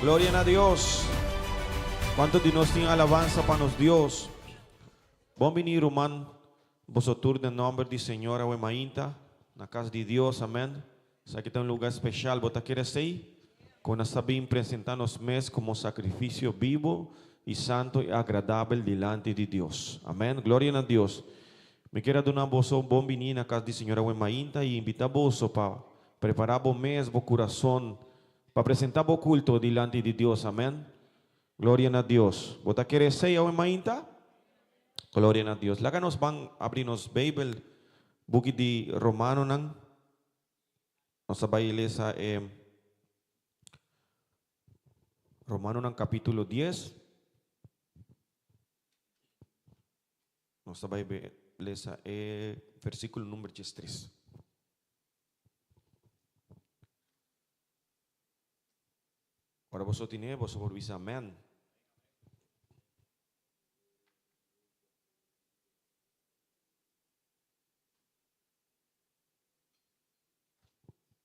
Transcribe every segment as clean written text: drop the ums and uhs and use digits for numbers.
Gloria na Dios. Cuanto di nos tin alabanza pa nos Dios? Bon bini ruman, boso tur den nomber di Señor awe mainta na cas di Dios. Amen. Esaki ta un lugar special. Bo ta kere esey? Cu nos ta bin presenta nos mes como sacrificio bibo y santo y agradabel dilanti di Dios. Amen. Gloria na Dios. Mi kier a duna boso bon bini na cas di Señor awe mainta y invita boso pa prepara bo mes, bo curason, pa presenta bo culto dilanti di Dios. Amen. Gloria na Dios. Bo ta kere esey awe mainta? Gloria na Dios. Laga nos ban abri nos Bijbel, buki di Romanonan. Nos ta bai lesa e Romanonan capitulo dies. Nos ta bai lesa e versiculo number diestres. Ora boso tine, boso por bisa amen.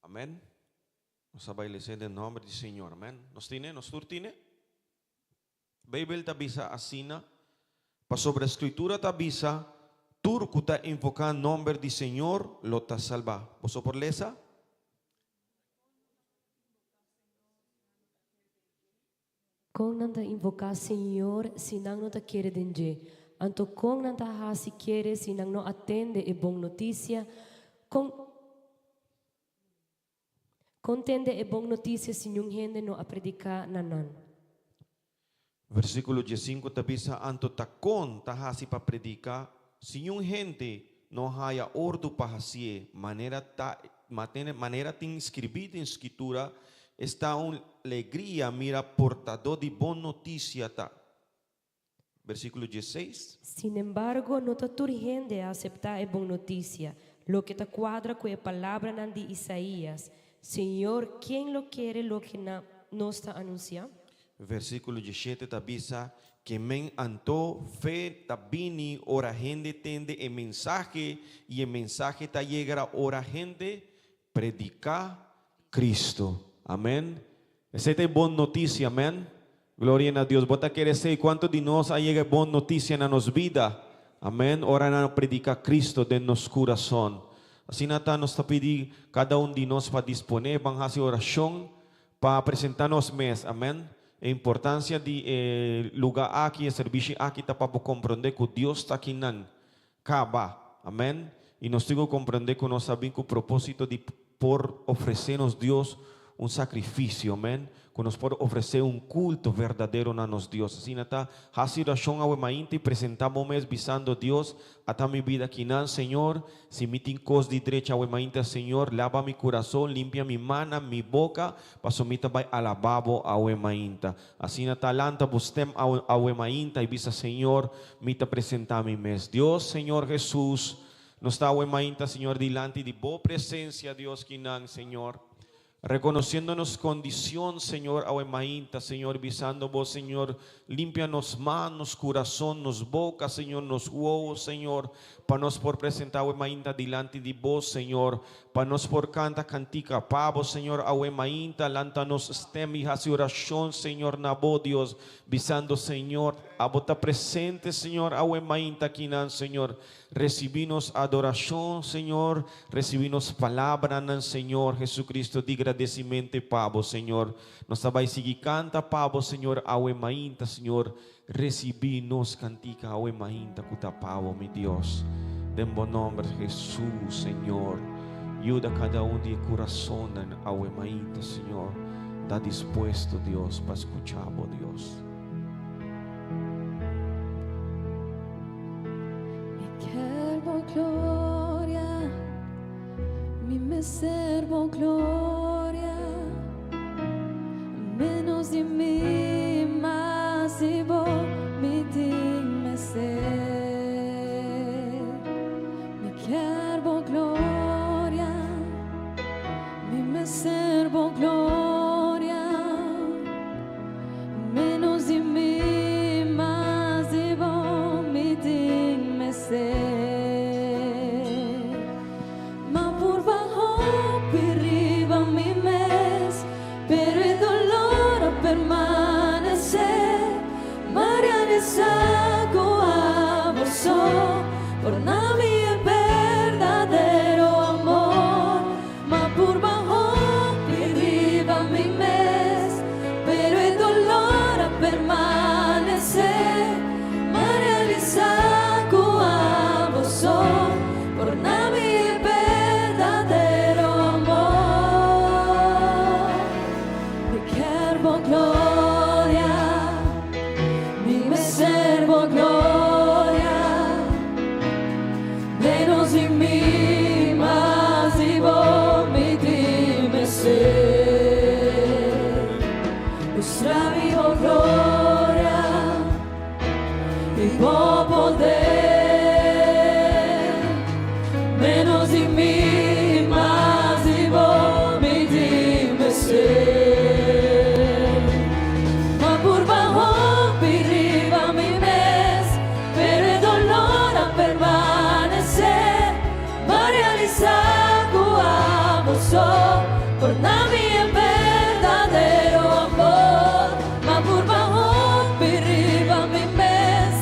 Amen. Nos a bai lesa den nomber di Señor. Amen. Nos tine? Nos tur tine? Beibel ta bisa asina, Pasobra Skritura ta bisa, Tur ku ta invoká nòmber di Señor lo ta salbá. Boso por lesa? Kon nan ta invoká Señor si nan no ta kere den dje? Anto kon nan ta hasi kere si nan no a tende e bon notisia? Kon. Kon tende e bon notisia si niun hende no a prediká na nan? Versíkulo diesinku ta bisa, Anto ta kon ta hasi pa prediká si niun hende no haya ordu pa hasié, manera ta manera tin skribí den Skritura, Esta un legria mira portadó di bon notisia ta. Versíkulo diesseis. Sinembargo, no ta tur hende a aseptá e bon notisia, loke ta kuadra ku e palabranan di Isaías, Señor, ken lo kere loke nos ta anunsiá? Versíkulo diesshete ta bisa, Ke men anto fe ta bini ora hende tende e mensahe, i e mensahe ta yega ora hende prediká Cristo. Amèn. Esei ta e bon notisia, amèn. Gloria na Dios. Bo ta kere esei? Kuantu di nos a yega e bon notisia na nos bida? Amèn. Ora nan a prediká Cristo den nos kurason. Asina ta, nos ta pidi kada un di nos pa disponé, ban hasi orashon pa presentá nos mes. Amèn. E importansia di e lugá aki, e serbishi aki ta pa bo komprondé ku Dios ta kinan. Kaba. Amèn. I nos tin ku komprondé ku nos a bin ku propósito di por ofresé nos Dios un sakrifisio. Amèn. Ku nos por ofresé un kulto berdadero na nos Dios. Asina ta, hasi orashon awe mainta i presentá bo mes bisando, Dios, ata mi bida kinan, Señor. Si mi tin kos di drecha awe mainta, Señor, laba mi kurason, limpia mi mannan, mi boka, paso mi ta bai alabá Bo awe mainta. Asina ta lanta bo stem awe mainta i bisa, Señor, mi ta presentá mi mes. Dios, Señor Hesus, nos ta awe mainta, Señor, dilanti di Bo presencia, Dios, kinan, Señor, reconociendo nos condicion, Señor, awe mainta, Señor, bisando Bo, Señor, limpia nos man, nos curazon, nos boca, Señor, nos wowo, Señor, pa nos por presentá awe mainta dilanti di Bo, Señor, Pa nos por canta cantica pa Bo, Señor, awe mainta, lanta nos stem y haci oracion, Señor, na Bo, Dios, bisando, Señor, Abo ta presente, Señor, awe mainta akinan, Señor. Recibi nos adoracion, Señor, recibi nos palabranan, Señor Jesucristo, di gradecimente pa Bo, Señor. Nos ta bay sigui canta pa Bo, Señor, awe mainta, Señor. Recibi nos cantica awe mainta cu ta pa bo, mi Dios. Den bo nomber Jesus, Señor, yuda cada un di e curazonnan awe mainta, Señor, ta dispuesto, Dios, pa scucha bo, Dios. Mi kier bo gloria, mi mester bo gloria. Menos di mi, mas di bo mi tin mester. Mi kier bo gloria, mi mester bo gloria. Menos di mi, mas di bo mi tin mester. Ma purba hopi riba mi mes, pero e dolor a permanece. realisá ku abo so por na mi e berdadero amor. M'a purba hopi riba mi mes, pero e dolor a permanesé. M'a realisá ku abo so por na mi e berdadero amor. Mi ke bo gloria, mi mester bo gloria. Menos di mi, mas di bo mi tin mester. Mustra mi bo gloria i bo poder. Menos di mi, mas di bo mi tin mester. M'a purba hopi riba mi mes, pero e dolor a permanesé. M'a realisá ku abo so por na mi e berdadero amor. M'a purba hopi riba mi mes,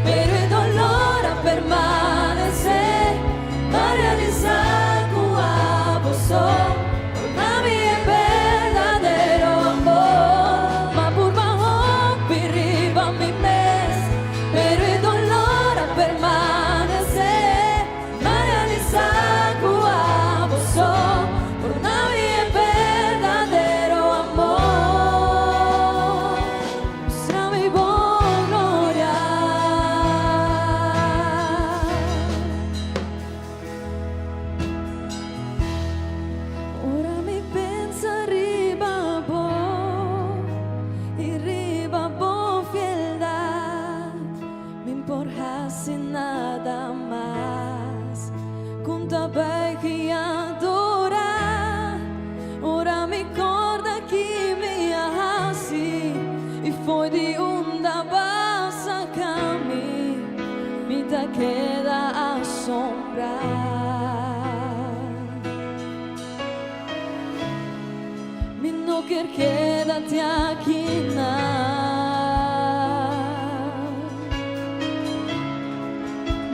pero e dolor a permanesé. M'a realisá ku abo so por na mi e berdadero amor. M'a purba hopi riba mi mes, pero e dolor a permanesé. M'a realisá ku abo so por na mi e berdadero amor. Mustra mi bo gloria. Ora mi pensa riba bo i riba bo fieldat, mi n' por hasi nada mas ku ta buig i adorá. Ora mi kòrda ki mi a hasi i for di unda b'a saka mi, mi ta keda asombrá. Mi no ke keda te aki nan.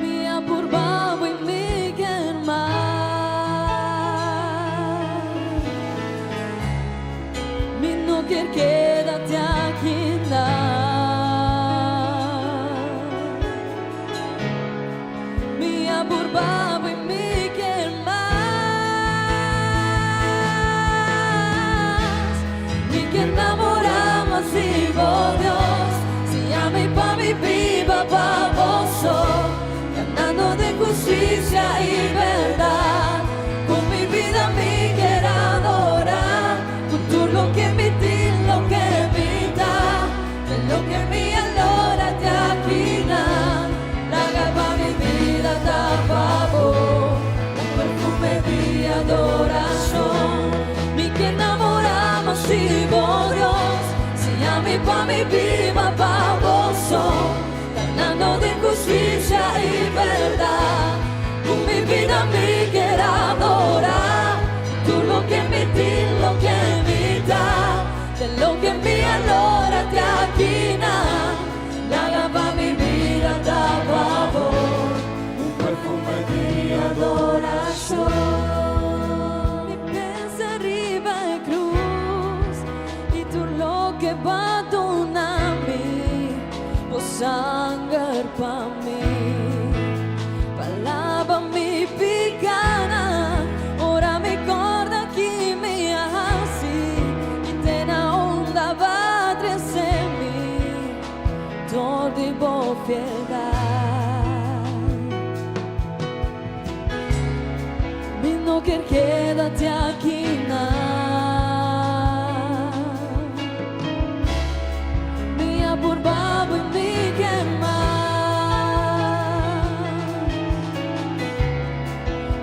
Mi a purba i mi ke mas. Mi no ke keda te aki nan. Mi a purba i mi ke mas. Mi ke namorá mas di bo, Dios. Siña mi pa mi biba pa bo, kanando den hustisia i berdat. Ku mi bida mi ke adorá, ku tur loke mi tin, loke mi ta, di loke mi a logra te aki nan. Laga pa mi bida ta pa bo, un perfume di adorashon. Mi ke namorá mas di bo, Dios. Siña mi pa mi biba pa bo, kanando den hustisia i berdat. Ku mi bida mi ke adorá, tur loke mi tin, loke mi ta, di loke mi a logra te aki nan. Laga pa mi bida ta pa bo, un perfume di adorashon. Mi pensa riba e krus i tur loke b'a duna mi, bo sanger pa mi. Pa laba mi pikánan, ora mi kòrda ki mi a hasi i te na unda b'a trese mi, dor di bo fieldat. Mi no ke keda te aki nan. Mi a purba i mi ke mas.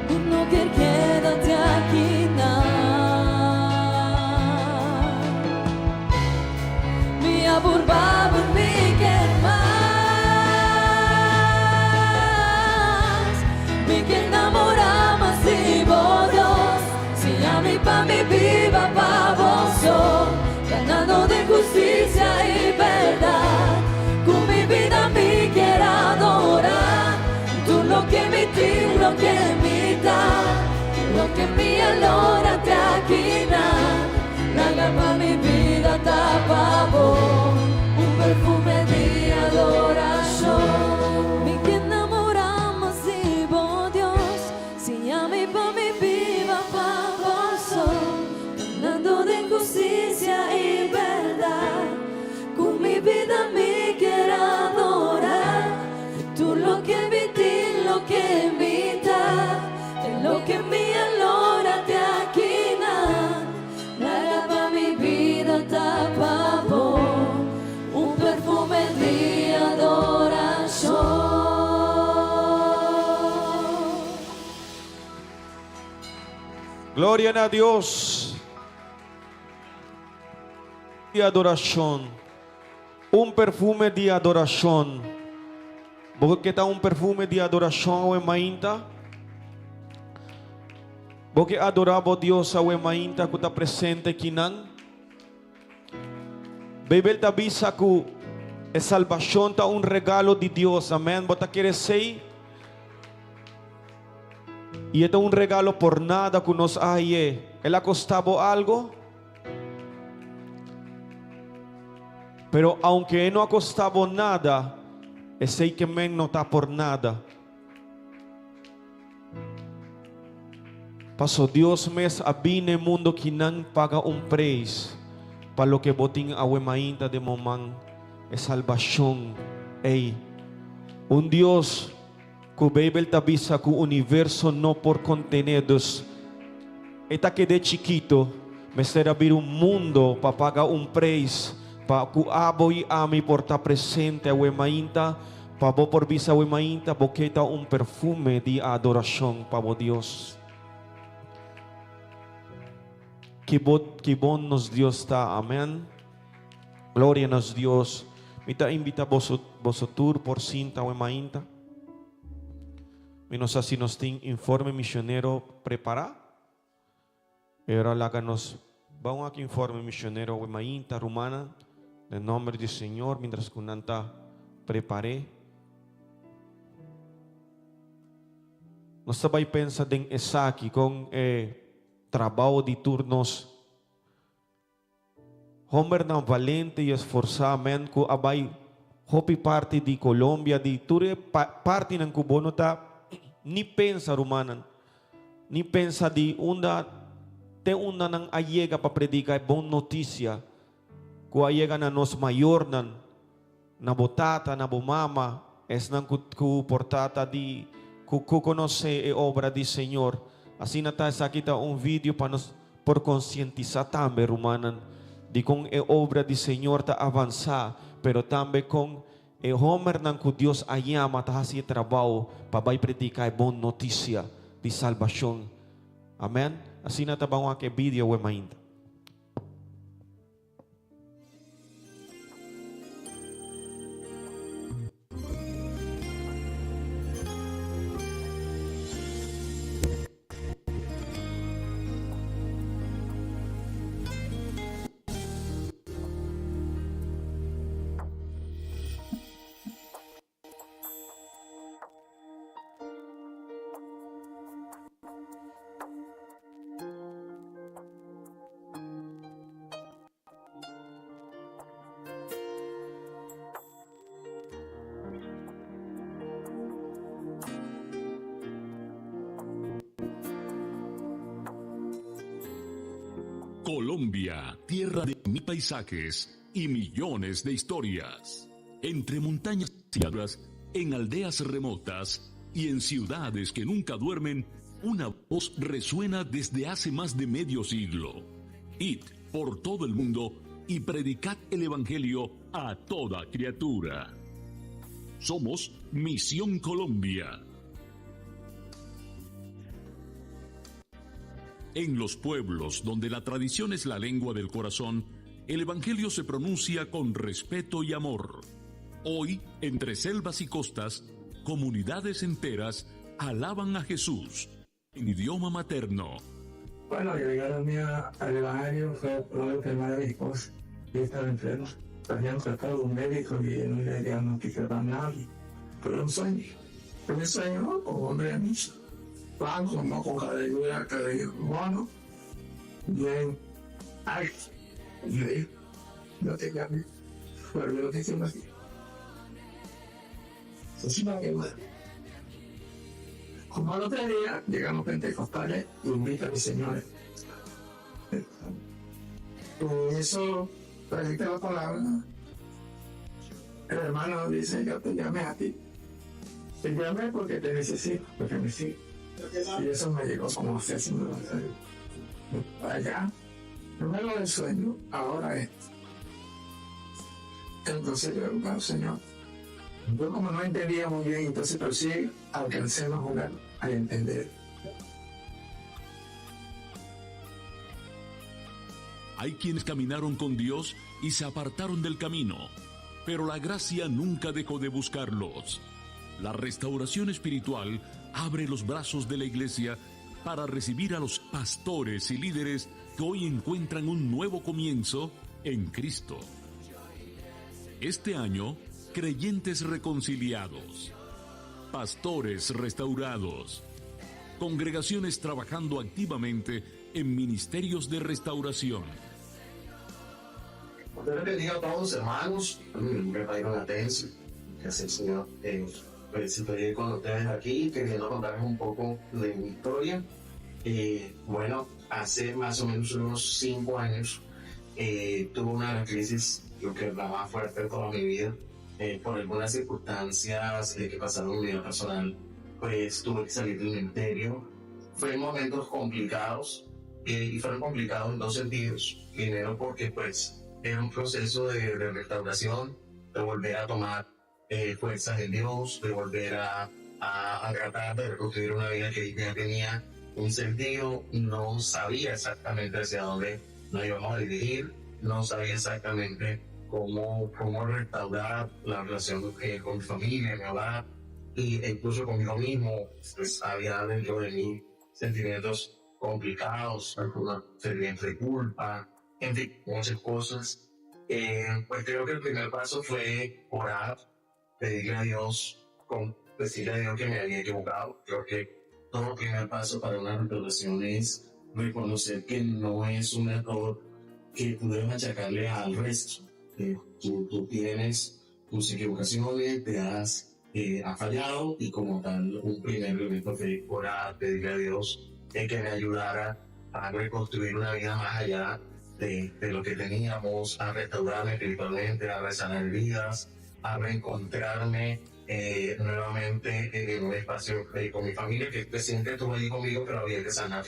Mi no ke keda te aki nan. Mi a purba i mi ke mas. Mi ke namorá mas di bo, Dios. Siña mi pa mi biba pa bo, kanando den hustisia i berdat. Ku mi bida. Loke mi tin, loke mi ta, loke mi a logra te akinan, laga pa mi bida ta pa bo, un perfume di adorashon. Mi ke namorá mas di bo, Dios, siña mi pa mi biba pa bo so, kanando den hustisia i bèrdat, ku mi bida mi kier adorá. Tur loke mi tin, loke mi ta, e loke mi a logra te akinan, laga pa mi bida ta pa bo, un perfume di adorashon. Gloria na Dios di adorashon. Un perfume di adorashon. Bo ke ta un perfume di adorashon awe mainta? Bo ke adorá bo Dios awe mainta ku ta presente kinan? Beibel ta bisa ku e salbashon ta un regalo di Dios. Amèn. Bo ta kere esei? I e ta un regalo por nada ku nos a haye. El a kosta bo algo? Pero aunke e no a kosta bo nada, esei ke men no ta por nada. Paso Dios mes a bini e mundo kinan paga un preis pa loke bo tin awe mainta den bo man, e salbashon ei. Un Dios ku Beibel ta bisa ku universo no por kontené, dus e ta ked'é chikito, mester a bira un mundo pa paga un preis pa ku abo i ami por ta presente awe mainta, pa bo por bisa awe mainta bo ke ta un perfume di adorashon pa bo Dios. Ki bo ki bon nos Dios ta, amen. Gloria nos Dios. Mi ta invita boso boso tur por sinta awe mainta. Mi no sa si nos tin informe misionero prepara. E ora laga nos ban wak informe misionero awe mainta, rumannan, den nomber di Señor, mientras ku nan ta prepar'é. Nos ta bai pensa den esaki kon e trabao di tur nos. Hombernan valente i esforsá, men ku a bai hopi parti di Colombia, di tur e partinan ku bo no ta ni pensa, rumannan, ni pensa di unda te unda nan a yega pa prediká e bon notisia ku a yega na nos mayornan, na bo tata, na bo mama, esnan ku ku por tata di ku ku konosé e obra di Señor. Asina ta esaki ta un video pa nos Por konsientisá tambe, rumannan, di kon e obra di Señor ta avansá, pero tambe kon e hòmbernan ku Dios a yama ta hasi e trabou pa bai prediká e bon notisia di salbashon. Amèn. Asina ta ban wak e video awe mainta. Colombia, tierra de mil paisajes y millones de historias. Entre montañas y llanuras, en aldeas remotas y en ciudades que nunca duermen, una voz resuena desde hace más de medio siglo. Id por todo el mundo y predicad el Evangelio a toda criatura. Somos Misión Colombia. En los pueblos donde la tradición es la lengua del corazón, el Evangelio se pronuncia con respeto y amor. Hoy, entre selvas y costas, comunidades enteras alaban a Jesús en idioma materno. Bueno, llegar a mí al Evangelio fue por la enfermedad de mi esposa. Ella estaba enferma. Habían tratado un médico y no le diagnosticaban nada. Pero un sueño. Mi sueño un hombre blanco, no con cabellera, cabello mono, bien alto. Yo dije, yo te llamé, pero yo te quiero aquí. Entonces me quedé. Como al otro día, llegan los pentecostales y invitan a mis señores. Y eso, predica la palabra. El hermano dice, yo te llamé a ti. Te llamé porque te necesito, porque me sigue. Y eso me llegó como a Allá, primero el sueño, ahora esto. Entonces yo, bueno, Señor, yo como no entendía muy bien, entonces, pero sí alcancé a jugar a entender. Hay quienes caminaron con Dios y se apartaron del camino, pero la gracia nunca dejó de buscarlos. La restauración espiritual abre los brazos de la iglesia para recibir a los pastores y líderes que hoy encuentran un nuevo comienzo en Cristo. Este año, creyentes reconciliados, pastores restaurados, congregaciones trabajando activamente en ministerios de restauración. Dios bendiga a todos, hermanos. Mi nombre es Byron Atencio. Gracias, Señor. Pues estoy con ustedes aquí queriendo contarles un poco de mi historia. Bueno, hace más o menos unos 5 años tuve una crisis, creo que la más fuerte de toda mi vida. Por algunas circunstancias que pasaron en mi vida personal, pues tuve que salir del ministerio. Fueron momentos complicados, y fueron complicados en 2 sentidos. Primero porque pues era un proceso de restauración, de volver a tomar fuerzas en Dios, de volver a tratar de reconstruir una vida que ya tenía un sentido. No sabía exactamente hacia dónde nos íbamos a dirigir, no sabía exactamente cómo restaurar la relación con mi familia, mi hogar, e incluso conmigo mismo. Pues había dentro de mí sentimientos complicados, algunos sentimientos de culpa, en fin, muchas cosas. Pues creo que el primer paso fue orar, pedirle a Dios, decirle a Dios que me había equivocado. Creo que todo primer paso para una restauración es reconocer que no es un error que tú debes achacarle al resto. Tú tienes tus equivocaciones, te has fallado, y como tal, un primer elemento fue orar, pedirle a Dios que me ayudara a reconstruir una vida más allá de lo que teníamos, a restaurarme espiritualmente, a resanar vidas, a reencontrarme nuevamente en un espacio con mi familia, que siempre estuvo allí conmigo, pero había que sanar.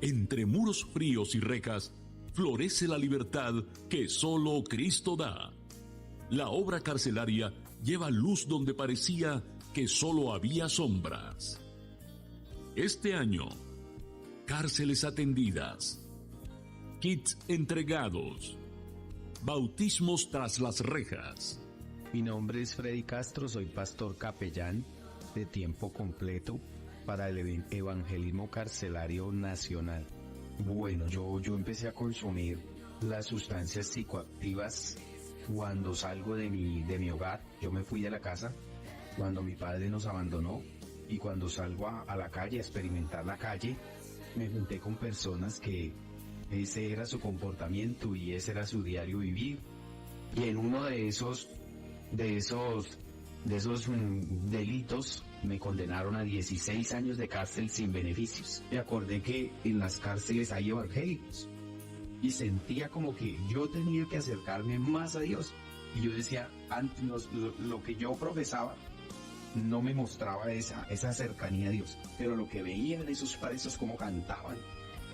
Entre muros fríos y rejas, florece la libertad que solo Cristo da. La obra carcelaria lleva luz donde parecía que solo había sombras. Este año, cárceles atendidas, kits entregados, bautismos tras las rejas. Mi nombre es Freddy Castro, soy pastor capellán de tiempo completo para el evangelismo carcelario nacional. Bueno, yo empecé a consumir las sustancias psicoactivas cuando salgo de mi hogar. Yo me fui de la casa cuando mi padre nos abandonó, y cuando salgo a la calle a experimentar la calle, me junté con personas que ese era su comportamiento y ese era su diario vivir. Y en uno de esos delitos me condenaron a 16 años de cárcel sin beneficios. Me acordé que en las cárceles hay evangélicos y sentía como que yo tenía que acercarme más a Dios. Y yo decía, antes lo que yo profesaba no me mostraba esa cercanía a Dios, pero lo que veía en esos presos, cómo cantaban.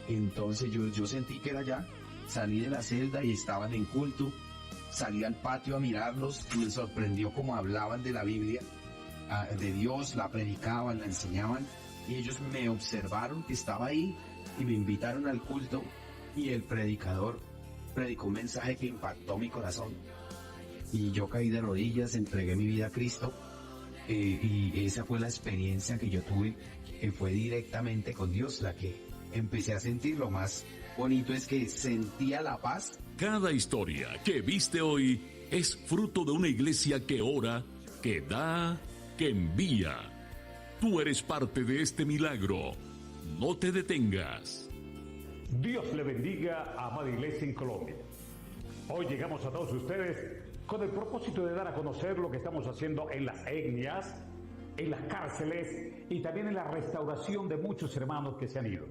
Entonces yo sentí que era ya. Salí de la celda y estaban en culto. Salí al patio a mirarlos y me sorprendió cómo hablaban de la Biblia, de Dios, la predicaban, la enseñaban, y ellos me observaron que estaba ahí y me invitaron al culto, y el predicador predicó un mensaje que impactó mi corazón, y yo caí de rodillas, entregué mi vida a Cristo, y esa fue la experiencia que yo tuve, que fue directamente con Dios, la que empecé a sentir lo más bonito es que sentía la paz. Cada historia que viste hoy es fruto de una iglesia que ora, que da, que envía. Tú eres parte de este milagro. No te detengas. Dios le bendiga, amada iglesia en Colombia. Hoy llegamos a todos ustedes con el propósito de dar a conocer lo que estamos haciendo en las etnias, en las cárceles y también en la restauración de muchos hermanos que se han ido.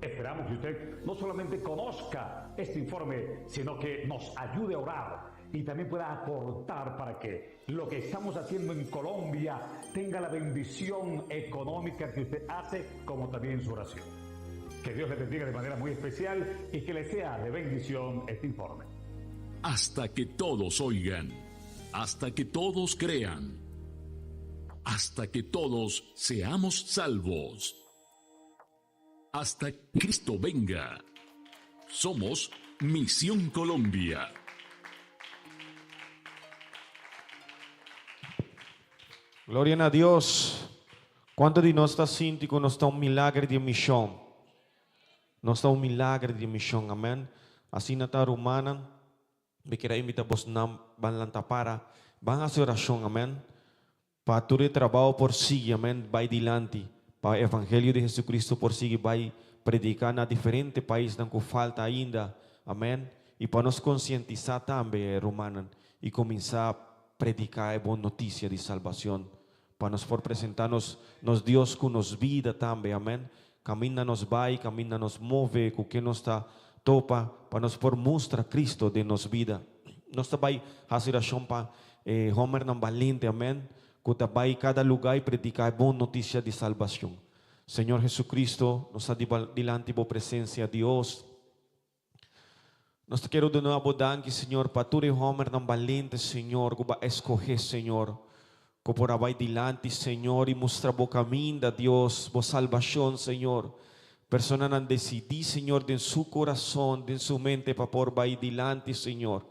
Esperamos que usted no solamente conozca este informe, sino que nos ayude a orar y también pueda aportar para que lo que estamos haciendo en Colombia tenga la bendición económica que usted hace, como también su oración. Que Dios le bendiga de manera muy especial y que le sea de bendición este informe. Hasta que todos oigan, hasta que todos crean, hasta que todos seamos salvos, hasta Cristo venga. Somos Misión Colombia. Gloria na Dios. Kuantu di nos ta sinti ku nos ta un milager di mishon? Nos ta un milager di mishon, amen. Asina ta rumannan, mi kier a invita bosnan ban lanta para, ban hasi orashon, amen. Pa tur e trabao por sigui, amen, bai dilanti. Pa e evangelio di Jesucristo por sigui bai predica na diferente paisnan cu falta ainda, amen. Y pa nos concientisa tambe, rumannan, y cuminsa predica e bon noticia di salbacion. Pa nos por presenta nos nos Dios cu nos bida tambe, amen. Caminda nos bai, caminda nos move, cu ke nos ta topa, pa nos por mustra Cristo den nos bida. Nos ta bai haci oracion pa e hombernan balente, amen, cu ta bai cada lugar y predica e bon noticia di salbacion. Señor Jesucristo, nos ta dilanti bo presencia, Dios. Nos ta kere duna bo danki, Señor, pa tur e hombernan balente, Señor, cu bo a escoge, Señor, cu por a bai dilanti, Señor, y mustra bo caminda, Dios, bo salbacion, Señor. Personanan decidí, Señor, den su corazon, den su mente pa por bai dilanti, Señor,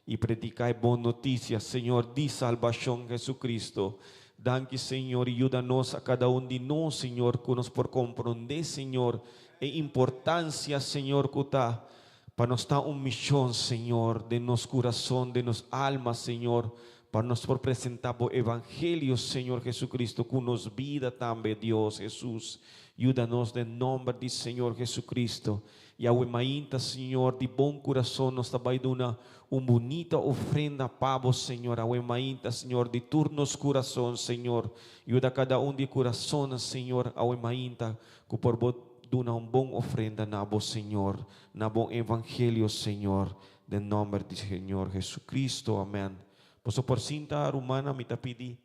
y predica e bon noticia, Señor, di salbacion, Jesucristo. Danki, Señor, y yuda nos a cada un di nos, Señor, cu nos por comprende, Señor, E importancia, Señor, cu ta pa nos ta un mision, Señor, den nos curason, den nos alma, Señor, pa nos por presenta Bo Evangelio, Señor Jesucristo, cu nos bida tambe, Dios Jesus. Yuda nos den nomber di Señor Jesucristo. Y awe mainta, Señor, di bon curason nos ta bay duna un bunita ofrenda pa Bo, Señor, awe mainta, Señor, di tur nos curason, Señor. Yuda cada un di e curasonnan, Señor, awe mainta, Ku por bo duna un bon ofrenda na bo Señor, na bo evangelio, Señor, den nomber di Señor Jesucristo. Amen. Boso por sinta, rumannan, mi ta pidi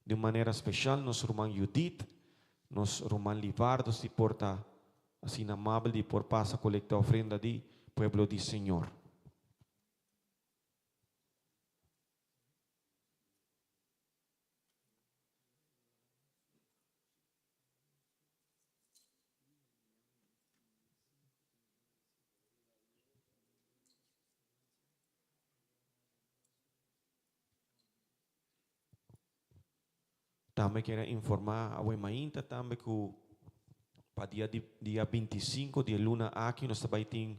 di un manera special nos ruman Judith, nos ruman Livardo si por ta asina amabel di por pasa colecta ofrenda di pueblo di Señor. Tambe kier a informa awe mainta tambe ku pa dia di dia bintisinko di e luna aki nos ta bai tin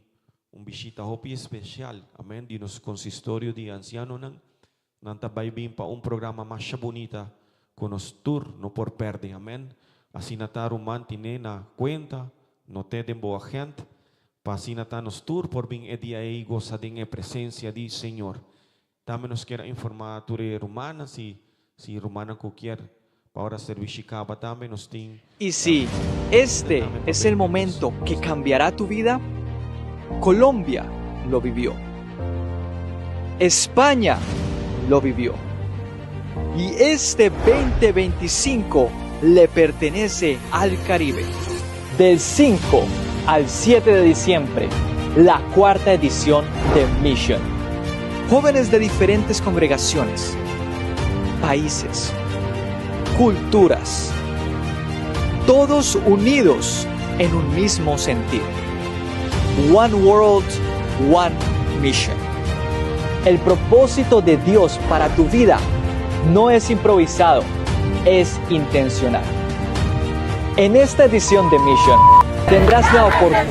un bishita hopi espesial, amen, di nos konsistorio di ansianonan. Nan ta bai bin pa un programa masha bunita ku nos tur no por pèrdè. Amèn. Asina ta ruman tine na kuenta, not'é den bo agènt, pa asina ta nos tur por bin e dia ei gosa den e presensia di Señor. Tambe nos kier a informá tur e rumannan si si rumannan ku kier pa ora servisshi kaba tambe nos tin Y si este es el momento que cambiará tu vida, Colombia lo vivió. España lo vivió. Y este 2025 le pertenece al Caribe. Del 5 al 7 de diciembre, la cuarta edición de Mission. Jóvenes de diferentes congregaciones, países, culturas, todos unidos en un mismo sentido. One World, One Mission. El propósito de Dios para tu vida no es improvisado, es intencional. En esta edición de Mission, tendrás la oportunidad.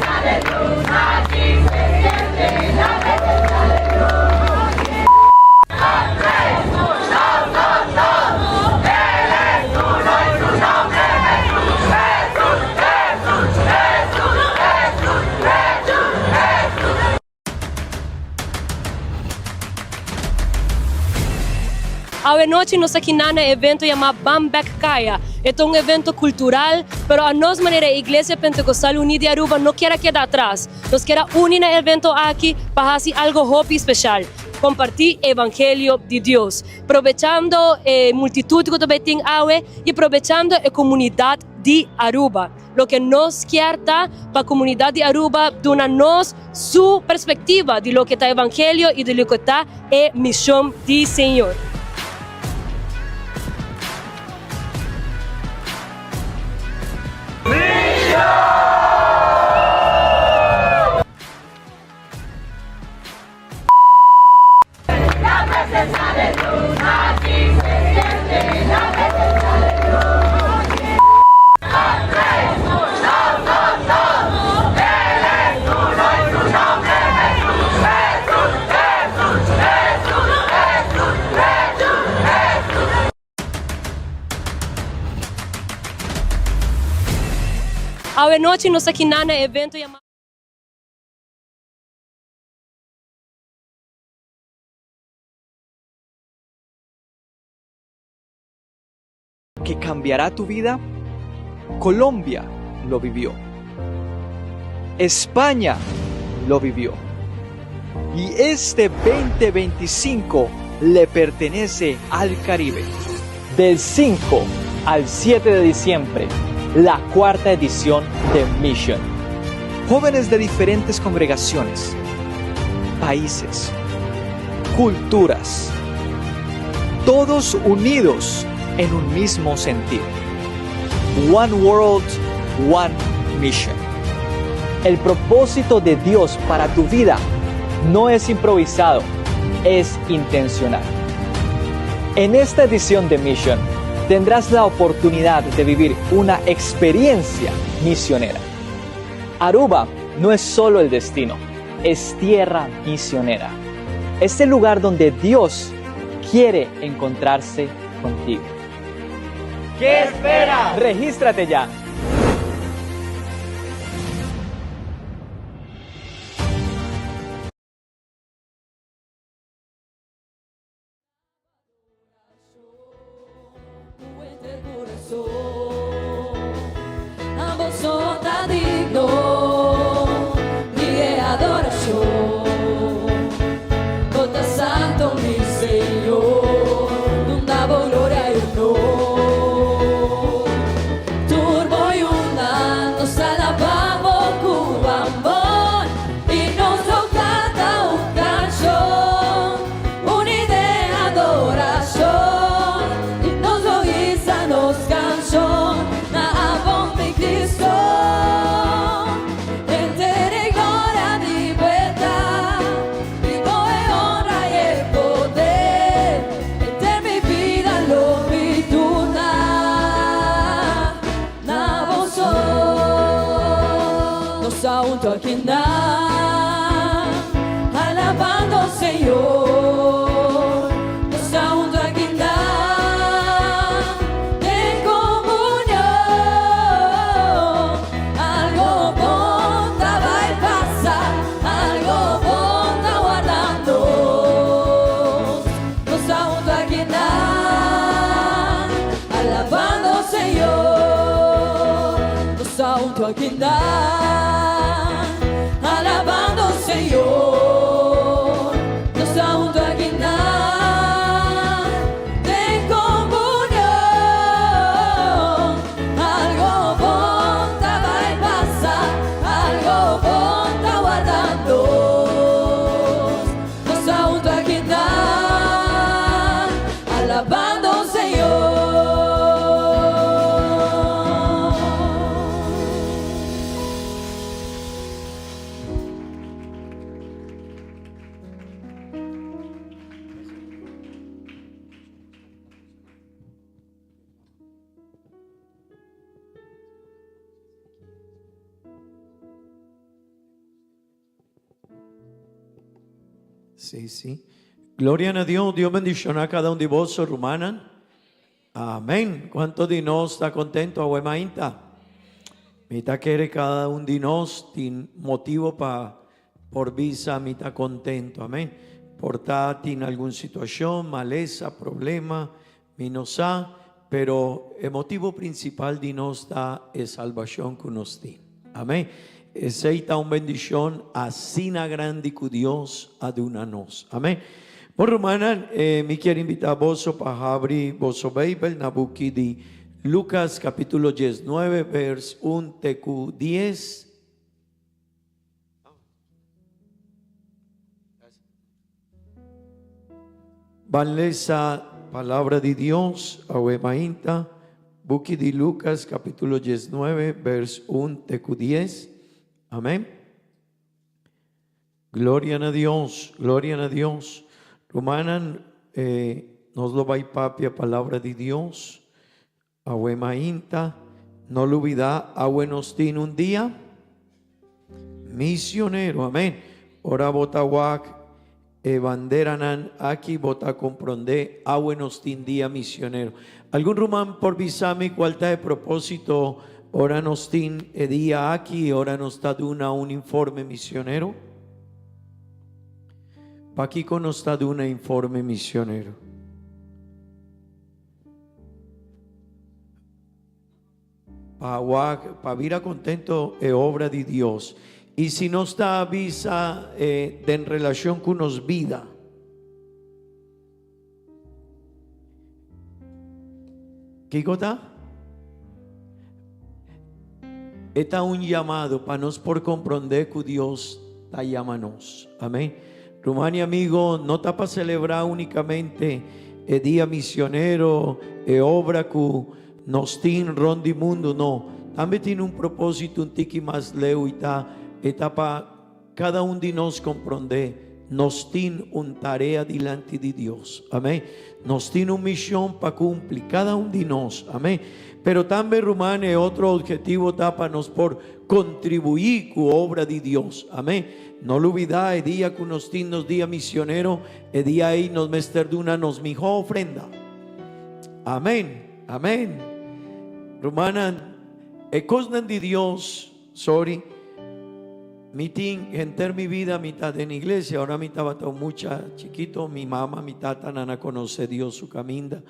Awe nochi nos aki na e evento yama Ban Bek Kaya. E ta un evento cultural, pero a nos manera Iglesia Pentecostal Unida di Aruba no kier keda atras. Nos kier uni na e evento aki pa haci algo hopi special. Comparti Evangelio di Dios. Aprovechando e multitud cu tambe tin awe y aprovechando e comunidad di Aruba. Loke nos kier ta pa comunidad di Aruba duna nos su perspectiva di loke ta Evangelio y di loke ta e mision di Señor. Awe nochi nos aki na e evento yama. Que cambiará tu vida? Colombia lo vivió. España lo vivió. Y este 2025 le pertenece al Caribe. Del 5 al 7 de diciembre, la cuarta edición de Mission. Jóvenes de diferentes congregaciones, países, culturas, todos unidos en un mismo sentido. One World, One Mission. El propósito de Dios para tu vida no es improvisado, es intencional. En esta edición de Mission tendrás la oportunidad de vivir una experiencia misionera. Aruba no es solo el destino, es tierra misionera. Es el lugar donde Dios quiere encontrarse contigo. ¿Qué esperas? Regístrate ya. Ambos son tan dignos de adoración. Bo ta santo, mi Señor, duna bo gloria y honor. Tur bo yunan, nos alaba bo cu amor y nos lo canta un cancion, uni den adoracion y nos lo hisa nos cancion na abo, mi Cristo. Henter e gloria di bo ta, di bo e honra y e poder, henter mi bida lo mi duna na bo. Nos hunto aki nan, alabando Señor. Nos hunto aki nan, den comunion. Algo bon ta bay pasa, algo bon ta wardando. Nos hunto aki nan, alabando Señor. Nos hunto aki nan, alabando Señor. Nos hunto aki nan, den comunion. Algo bon ta bay pasa, algo bon ta wardando. Nos hunto aki nan, alabando Señor. Sí, sí. Gloria na Dios. Dios bendiciona cada un di boso, rumannan. Amén. Cuanto di nos ta contento awe mainta? Mi ta kere cada un di nos tin motivo pa por bisa mi ta contento. Amén. Por ta tin algun situacion, malesa, problema, mi no sa, pero e motivo principal di nos ta e salbacion cu nos tin. Amén. Esey ta un bendicion asina grandi cu Dios a duna nos. Amén. Bon rumannan, mi kier invita boso pa habri boso Bijbel na buki di Lucas capitulo diesnuebe vers un te cu dies. Ban lesa Palabra di Dios awe mainta, buki di Lucas capitulo diesnuebe vers un te cu dies. Amen. Gloria na Dios, gloria na Dios. Rumannan, eh, nos lo bai papia Palabra di Dios Awe mainta, no lubida, awe nos tin un dia misionero, amen. Ora bo ta wak e banderanan aki, bo ta comprende, awe nos tin dia misionero. Algun ruman por bisa mi cual ta e proposito ora nos tin e dia aki, ora nos ta duna un informe misionero? Pakico nos ta duna informe misionero? Pa wak, pa bira contento e obra di Dios. Y si nos ta bisa eh, den relacion cu nos bida. Kico ta? E ta un llamado pa nos por comprende cu Dios ta llama nos. Amén. Ruman y amigo, no ta pa celebra unicamente e dia misionero, e obra cu nos tin rond di mundo, no. Tambe tin un proposito un tiki mas leu y ta e ta pa cada un di nos comprende nos tin un tarea dilanti di Dios. Amén. Nos tin un mision pa cumpli, cada un di nos. Amén. Pero tambe, ruman, e otro objetivo ta pa nos por contribuí cu obra di Dios. Amén. No lubida e dia cu nos tin nos dia misionero, e dia ey nos mester duna nos miho ofrenda. Amén. Amén. Rumannan, e cosnan di Dios, sorry, mi tin henter mi vida mi ta den iglesia, ora mi tabata un mucha chikito, mi mama, mi tata nan a conoce Dios su caminda.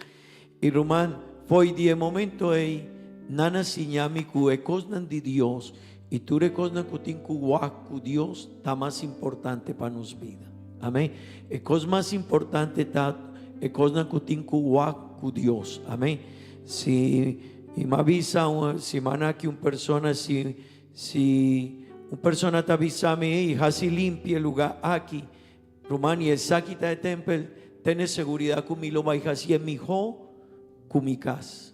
Y ruman, fo'i di e momento ey, nan a siña mi cu e cosnan di Dios y tur e cosnan cu tin cu wak cu Dios ta mas importante pa nos bida. Amen. E cos mas importante ta e cosnan cu tin cu wak cu Dios. Amen. Si y m'a bisa un simana aki un persona si si un persona ta bisa mi, ey, haci limpia e lugar aki. Ruman, y esaki ta e tempel, tene seguridad cu mi lo bay hacié miho cu mi cas.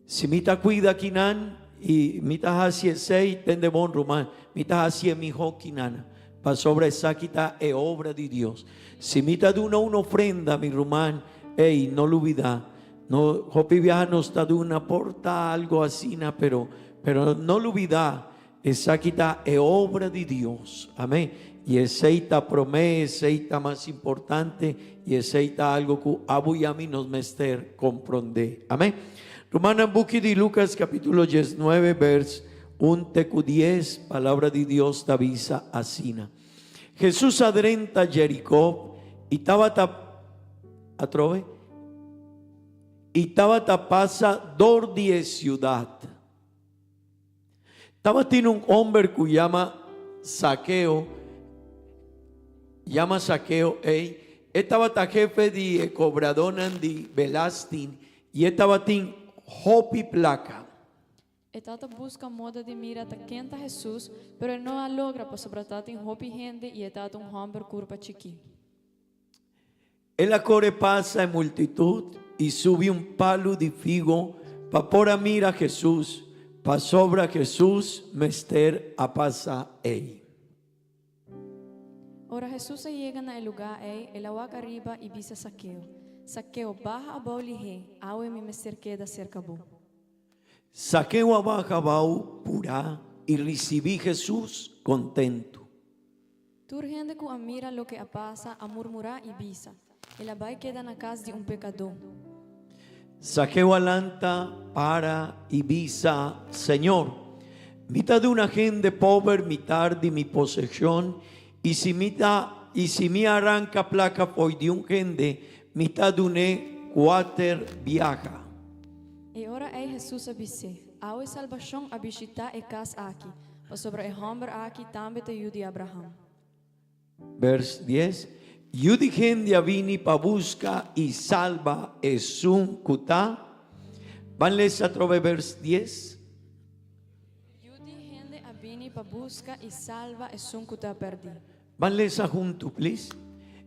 Si mi ta cuida kinan y mi ta haci esey, tende bon, ruman, mi ta hacié miho kinan, pasobra esaki ta e obra di Dios. Si mi ta duna un ofrenda, mi ruman, ey, no lubida, no, hopi biaha nos ta duna por ta algo asina, pero, pero no lubida, Esaki ta e obra di Dios. Amén. Y esey ta promé, esey ta mas importante y esey ta algo cu abo y ami nos mester comprende. Amén. Rumannan, buki di Lucas capítulo diesnuebe vers un te cu dies, palabra di Dios ta bisa asina. Jesús a drenta Jericó y tabata atrobe y tabata pasa dor di e ciudad. Tabatin un homber cu yama Zakeo, yama Zakeo ey, e tabata hefe di e cobradónan di belasting y e tabatin hopi placa. E tata busca moda di mira ta ken ta Hesus, pero e no a logra pasobra tatin hopi hende y e tata un homber curpa chikí. El a kore pasa e multitut i subi un palu di figo pa por a mira Hesus, pasobra Hesus mester a pasa ei. Ora Hesus a yega na e lugá ei, el a wak ariba i bisa Sakeo, Sakeo, baha abou lihé, awe mi mester keda serka bo. Sakeo a baha abou purá i risibí Hesus kontentu. Tur hende ku a mira loke a pasa a murmurá i bisa, El a bai keda na kas di un pekadó. Zakeo a lanta, para i bisa, Señor, mi ta duna hende pober mitar di mi poseshon, i si mi ta i si mi a ranka plaka fo'i di un hende, mi ta dun'é kuater biaha. E ora ei Hesus a bis'é, Awe salbashon a bishitá e kas aki, pasobra e hòmber aki tambe ta yu di Abraham. Vers dies, Yu di hende a bini pa buska i salba esun ku ta. Ban lesa atrobe vers dies. Yu di hende a bini pa buska i salba esun ku ta pèrdí. Ban lesa huntu, please.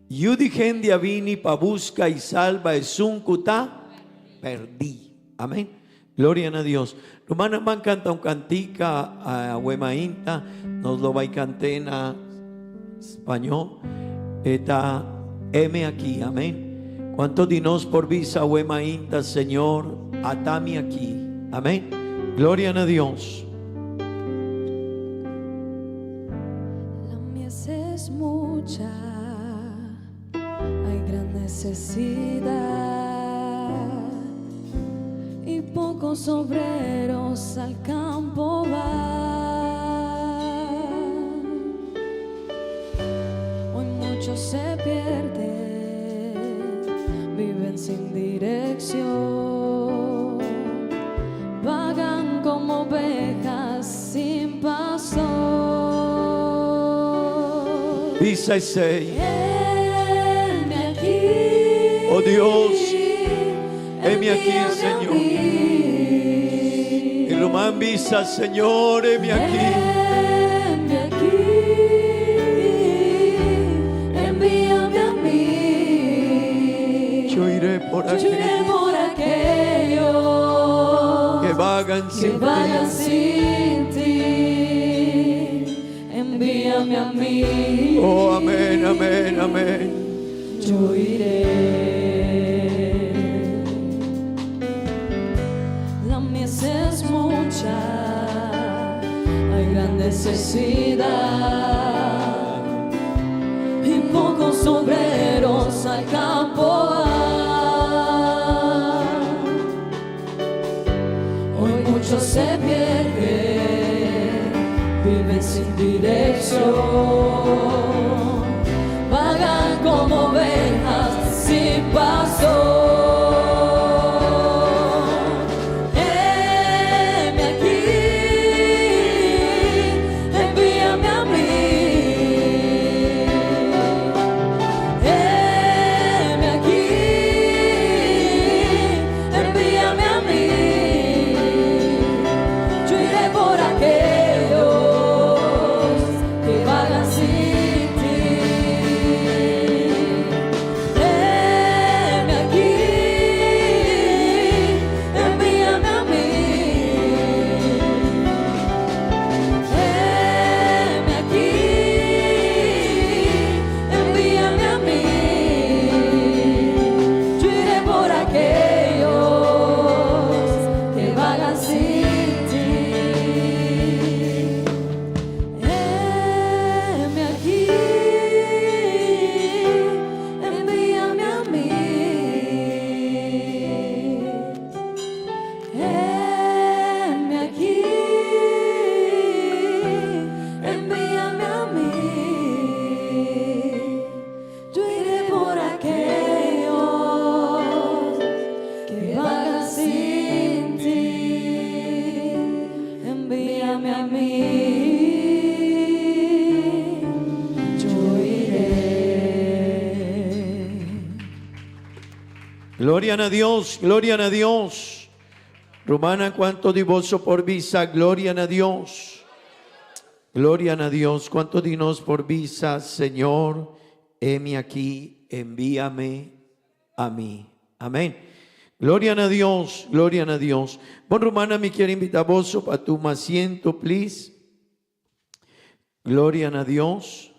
Yu di hende a bini pa buska i salba esun ku ta pèrdí. Amén. Gloria na Dios. Rumannan ban canta un cantica awe mainta. Nos lo bai cant'é na spañó. E ta Heme aquí. Amén. Cuanto di nos por bisa awe mainta, Señor, atami aki. Amén. Gloria na Dios. La mies es mucha, hay gran necesidad y pocos obreros al campo van. Hoy muchos se pierden, viven sin dirección, vagan como ovejas sin pastor. Bisa esei. Heme aki. Oh Dios, heme aki, Envíame a Señor. mí. Mi ruman bisa, Señor, heme aki. Heme aki, envíame a mí. Yo iré por Yo iré aquellos por aquellos que vagan que sin vagan ti. sin ti. Envíame a mí. Oh, amén, amén, amén. Yo iré. La mies es mucha, hay gran necesidad y pocos obreros al campo van. Hoy muchos se pierden, viven sin dirección, vagan como ovejas sin pastor. Heme aquí, envíame a mí. Heme aquí, envíame a mí. Yo iré por aquellos que vagan sin ti. Heme aquí, envíame a mí. Heme aquí, envíame a mí. Yo iré por aquellos que vagan sin ti. Heme aquí, envíame a mí. Heme aquí, envíame a mí. Yo iré por aquellos que vagan sin ti. Envíame a mí. Yo iré. Gloria na Dios, gloria na Dios. Rumannan, cuanto di boso por bisa, gloria na Dios. Gloria na Dios. Cuanto di nos por bisa, Señor, heme aquí, envíame a mí. Amén. Gloria na Dios, gloria na Dios. Bon rumannan, mi kier invita boso pa tuma asiento, please. Gloria na Dios.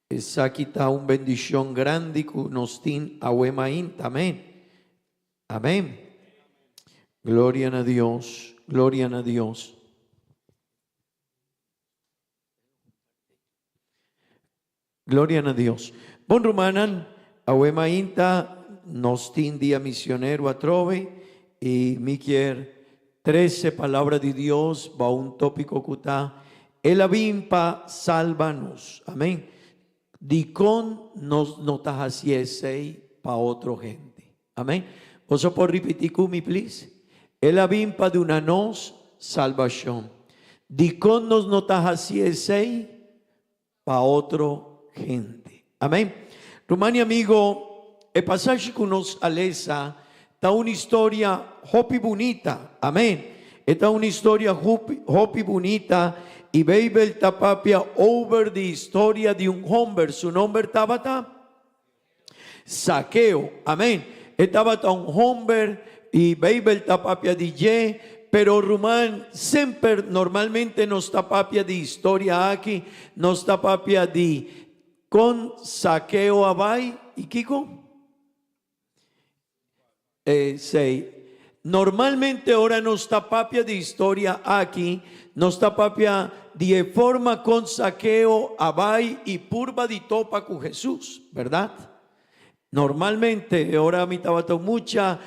Esaki ta un bendicion grandi cu nos tin awe mainta. Amén. Amén. Gloria na Dios, gloria na Dios. Gloria na Dios. Bon rumannan, awe mainta nos tin dia misionero atrobe y mi kier trece palabra di Dios bao un topico cu ta El a bin pa salba nos. Amen. Dicon nos no ta haci esey pa otro hende? Amen. Boso por ripiti cu mi please? El a bin pa duna nos salbacion. Dicon nos no ta haci esey pa otro hende? Amen. Ruman y amigo, e pasashi cu nos a lesa ta un historia hopi bunita. Amen. E ta un historia hopi bunita y Bijbel ta papia over di historia di un homber. Su nomber tabata? Sakeo. Amén. E tabata un homber y Bijbel ta papia di dje, pero ruman, semper normalmente nos ta papia di historia aki, nos ta papia di con Sakeo a bai y kico? Esei. Normalmente ora nos ta papia di historia aki, nos ta papia di e forma kon Sakeo a bai i purba di topa ku Hesus, bèrdat? Normalmente, e ora mi tabata un mucha,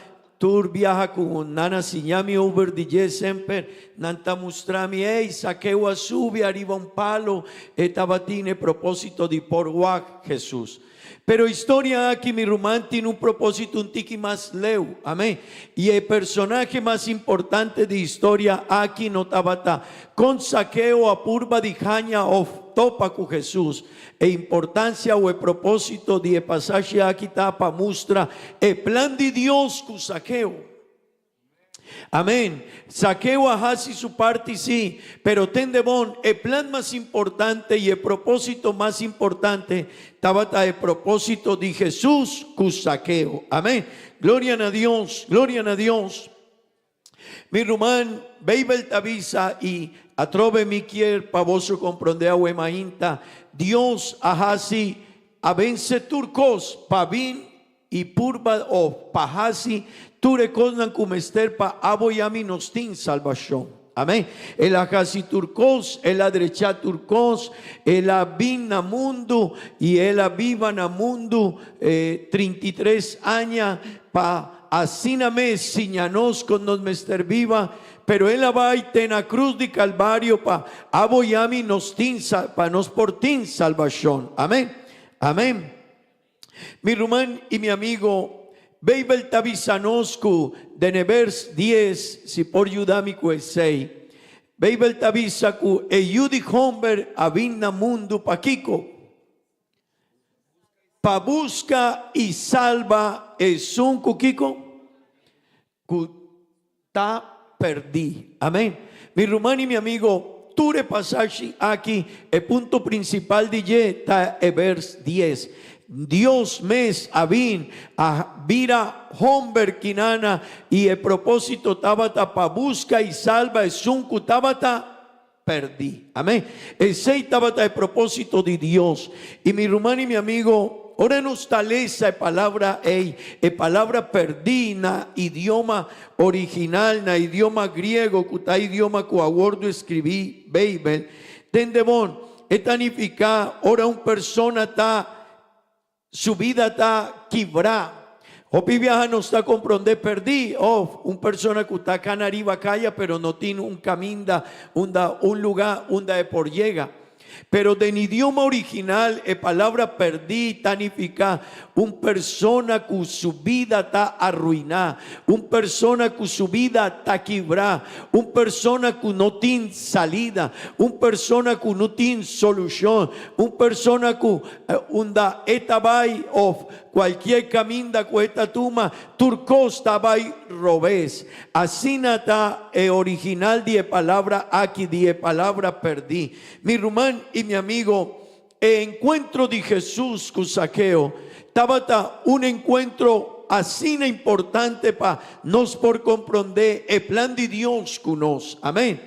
tur biaha ku nan a siña mi over di dje semper, nan ta mustra mi, Ey, Sakeo a subi ariba un palo, e tabatin e propósito di por wak Hesus. Pero historia aki mi ruman tin un propósito un tiki mas leu. Amén. Y e personahe mas importante di historia aki no tabata con Zaqueo a purba di haña of topa cu Jesús. E importancia o e propósito di e pasashi aki ta pa mustra e plan di Dios cu Zaqueo. Amén. Zaqueo a haci su parti sí, pero tende bon, e plan mas importante y e propósito mas importante tabata e propósito di Jesús cu Zaqueo. Amén. Gloria na Dios, gloria na Dios. Mi ruman, Bijbel ta bisa y atrobe mi kier pa boso comprende awe mainta, Dios a haci, a vence tur cos pa bin I purba of pa hasi tur e kosnan ku mester pa abo i ami nos tin salbashon. Amen. El a hasi tur kos, el a drecha tur kos, el a bin na mundu i el a biba na mundu 33 aña pa asina mes siña nos kon nos mester biba, pero el a bai te na krus di Kalbario pa abo i ami nos tin pa nos por tin salbashon. Amen. Amen. Mi ruman i mi amigo, Beibel ta bisa nos ku den e bers dies, si por yuda mi ku esei, Beibel ta bisa ku e Yu di Homber a bin na mundu pa kiko? Pa buska i salba esun ku kiko? Ku ta perdí. Amén. Mi ruman i mi amigo, tur e pasashi aki, e punto prinsipal di dje ta e bers dies. Dios mes a bin, a bira homber kinana, i e propósito tabata pa buska i salba esun ku tabata perdí. Amén. Esei tabata e propósito di Dios. I mi ruman i mi amigo, ora nos ta lesa e palabra ei, e palabra perdí na idioma original, na idioma griego, ku ta idioma ku a wordu eskribí Beibel, tende bon, e ta nifiká ora un persona ta Su bida ta kibrá. Hopi biaha nos ta komprondé pèrdí òf un persona ku ta kana riba kaya pero no tin un kaminda unda un lugá unda e por yega. Pero den idioma original e palabra pèrdí ta nifiká un persona ku su bida ta arruiná, un persona ku su bida ta kibrá, un persona ku no tin salida, un persona ku no tin solushon, un persona ku Unda e ta bai of cualkier caminda cu e ta tuma, tur cos ta bai robes. Asina ta e original di e palabra aki, di e palabra perdi. Mi ruman y mi amigo, e encuentro di Jesus cu Zaqueo tabata un encuentro asina importante pa nos por comprende e plan di Dios cu nos. Amen.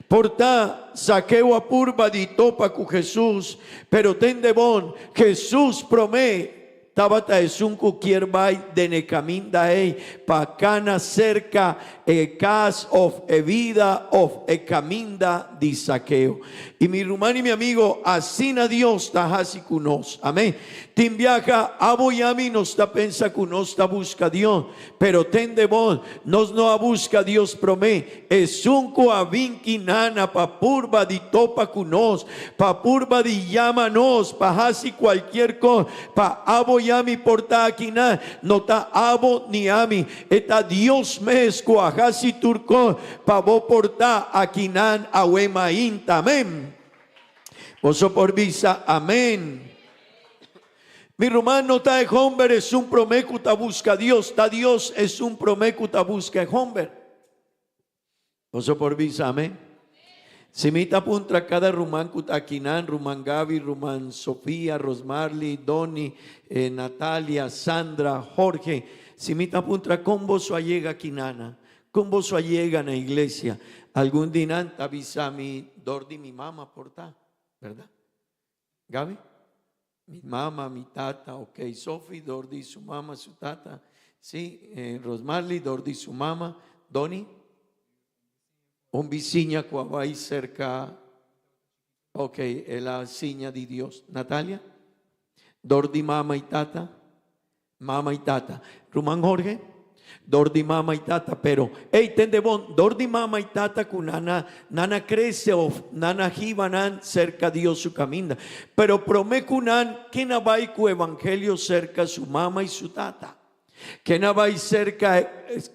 Por ta, Zakeo a purba di topa ku Hesus, pero tende bon, Hesus promé. tabata esun ku kier bai den e kaminda ei pa kana serka e kas òf e bida òf e kaminda di Sakeo. I mi ruman i mi amigo, asina Dios ta hasi ku nos. Amén. Tin biaha abo i ami nos ta pensa ku nos ta buska Dios, pero tende bon, nos no a buska Dios promé. Esun ku a bin kinana pa purba di topa ku nos, pa purba di yama nos, pa hasi kualkier kos, pa abo i ami por ta akinan, no ta abo ni ami, e ta Dios mes ku a hasi tur kos pa bo por ta akinan awe mainta. Amén. Boso por bisa amén. Mi ruman, no ta e homber esun promé ku ta buska Dios, ta Dios esun promé ku ta buska e homber. Boso por bisa amén? Si mi ta puntra kada ruman ku ta akinan, ruman Gaby, ruman Sofia, Rosmarly, Donny, Natalia, Sandra, Jorge, si mi ta puntra kon boso a yega akinana, kon boso a yega na iglesia, algun di nan ta bisa mi dor di mi mama por ta, berdad? Gaby? Mi mama, mi tata, ok. Sophie dor di su mama, su tata. Sí, Rosmarly dor di su mama. Donny? Un bisiña cu a bay cerca, ok, el a siña di Dios. Natalia? Dor di mama y tata. Mama y tata. Ruman Jorge, dor di mama y tata, pero, ey, tende bon, dor di mama y tata cu nan a, nan a crece of nan a hiba nan cerca Dios su caminda. Pero prome cu nan, ken a bay cu evangelio cerca su mama y su tata? Ken a bay cerca,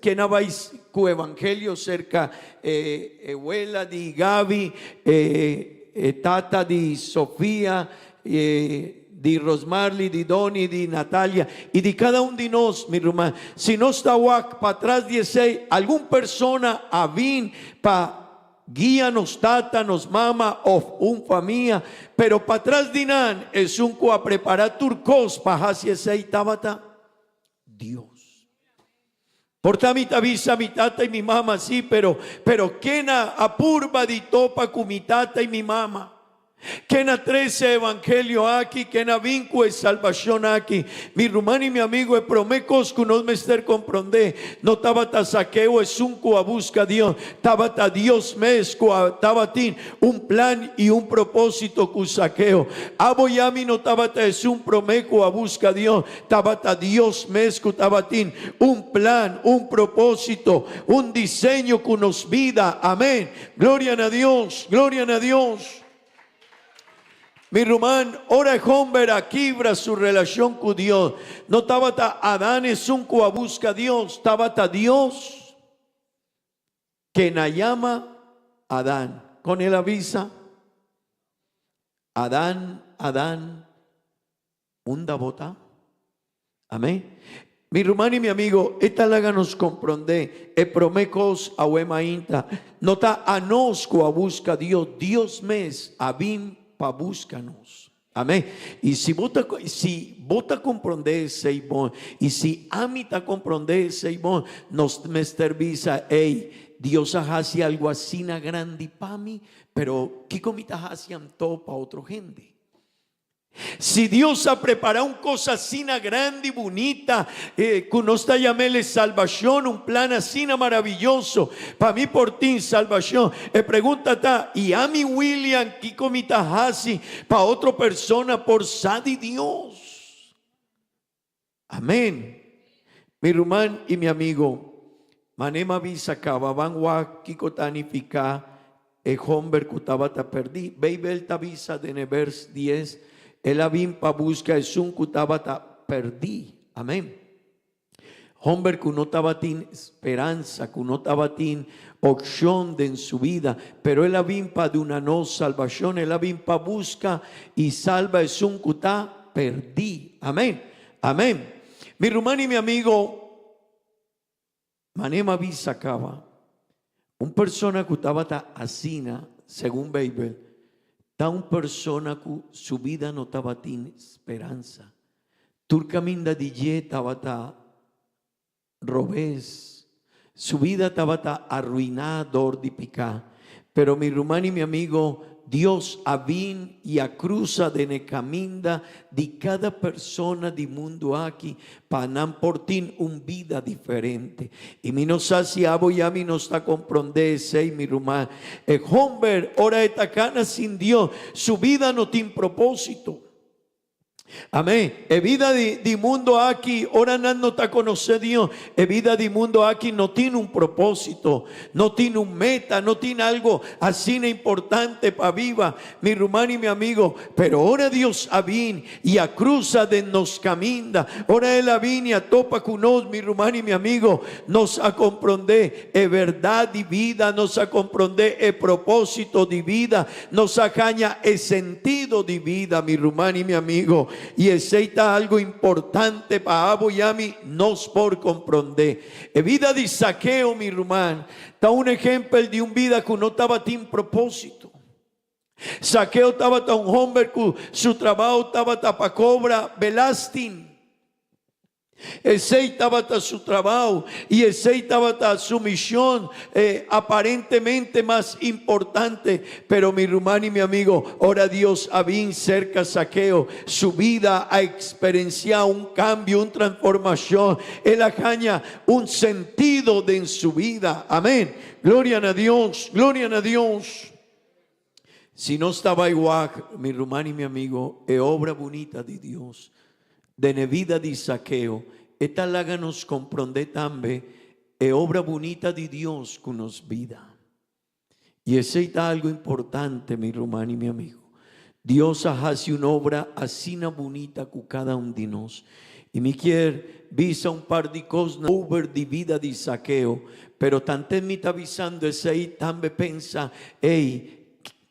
ken a bay cu evangelio cerca e, e wela di Gaby, e, e tata di Sofia, e, di Rosmarly, di Donny, di Natalia y di cada un di nos, mi ruman. Si nos ta wak patras di esey, algun persona a bin pa guia nos tata, nos mama of un famia, pero patras di nan esun cu a prepara tur cos pa haci esey tabata Dios. Por ta mi ta bisa mi tata y mi mama si, pero, pero ken a, a purba di topa cu mi tata y mi mama? Ken a trece e evangelio aki? Ken a bin cu e salbacion aki? Mi ruman y mi amigo, e prome cos cu nos mester compronde, no tabata Zaqueo esun cu a busca Dios, tabata Dios mes cu a tabatin un plan y un proposito cu Zaqueo. Abo y ami no tabata esun prome cu a busca Dios, Tabata Dios mes ku tabatin un plan, un propósito, un diseño ku nos bida. Amén. Gloria na Dios, gloria na Dios. Mi ruman, ora e homber a kibra su relashon ku Dios, no tabata Adán esun ku a buska Dios, tabata Dios ken a yama Adán. Kon el a bisa? Adán, Adán, Unda bo ta? Amén. Mi ruman i mi amigo, e ta laga nos komprondé e promé kos awe mainta. No ta anos ku a buska Dios, Dios mes a bin pa buska nos. Amén. I si bo ta, si bo ta komprondé esei bon, i si ami ta komprondé esei bon, nos mester bisa, Ey, Dios a hasi algu asina grandi pa mi, pero kiko mi ta hasi anto pa otro hende? Si Dios a prepara un cos asina grandi, bunita, cu nos ta yam'el e salbacion, un plan asina maravilloso pa mi por tin salbacion, e pregunta ta, y ami William kico mi ta haci pa otro persona por sa di Dios? Amen. Mi ruman y mi amigo, mane m'a bisa caba, ban wak kico ta nifica e homber cu tabata perdi. Beibel ta bisa den e vers dies, El a bin pa busca esun cu tabata perdi. Amen. Homber cu no tabatin speransa, cu no tabatin opcion den su bida, pero el a bin pa duna nos salbacion, el a bin pa busca y salba esun cu ta perdi. Amen. Amen. Mi ruman y mi amigo, mane m'a bisa caba, un persona cu tabata asina, segun Bijbel, ta un persona cu su bida no tabatin speransa. Tur caminda di dje tabata robes. Su bida tabata arruiná dor di piká. Pero mi ruman i mi amigo, Dios a bin y a cruza den e caminda di cada persona di mundo aki pa nan por tin un bida diferente. Y mi no sa si abo y ami nos ta comprende esey, mi ruman. E homber ora e ta cana sin Dios, su bida no tin proposito. Amén. E vida di, di mundo aki, ora nan no ta conoce Dios, e vida di mundo aki no tin un propósito, no tin un meta, no tin algo asina importante pa biba, mi ruman y mi amigo. Pero ora Dios a bin y a cruza den nos caminda, ora El a bin y a topa cu nos, mi ruman y mi amigo, nos a comprende e verdad di vida, nos a comprende e propósito di vida, Nos a haña e sentido di bida, mi ruman i mi amigo, i esei ta algu importante pa abo i ami nos por komprondé. E bida di Zakeo, mi ruman, ta un ehèmpel di un bida ku no tabatin propósito. Zakeo tabata un hòmber ku su trabou tabata pa kobra belasting. Esei tabata su trabao i esei tabata su mision aparentemente mas importante. Pero mi ruman i mi amigo, ora Dios a bin serka Zakeo, su bida a eksperensiá un kambio, un transformashon. El a haña un sentido den su vida. Amén. Gloria na Dios, gloria na Dios. Si nos ta bai wak, mi ruman i mi amigo, e obra bunita di Dios den e bida di Zakeo, e ta laga nos komprondé tambe e obra bunita di Dios ku nos bida. I esei ta algu importante, mi ruman i mi amigo. Dios a hasi un obra asina bunita ku kada un di nos. I mi kier bisa un par di kosnan over di bida di Zakeo, pero tanten mi ta bisando esei tambe pensa, Ey,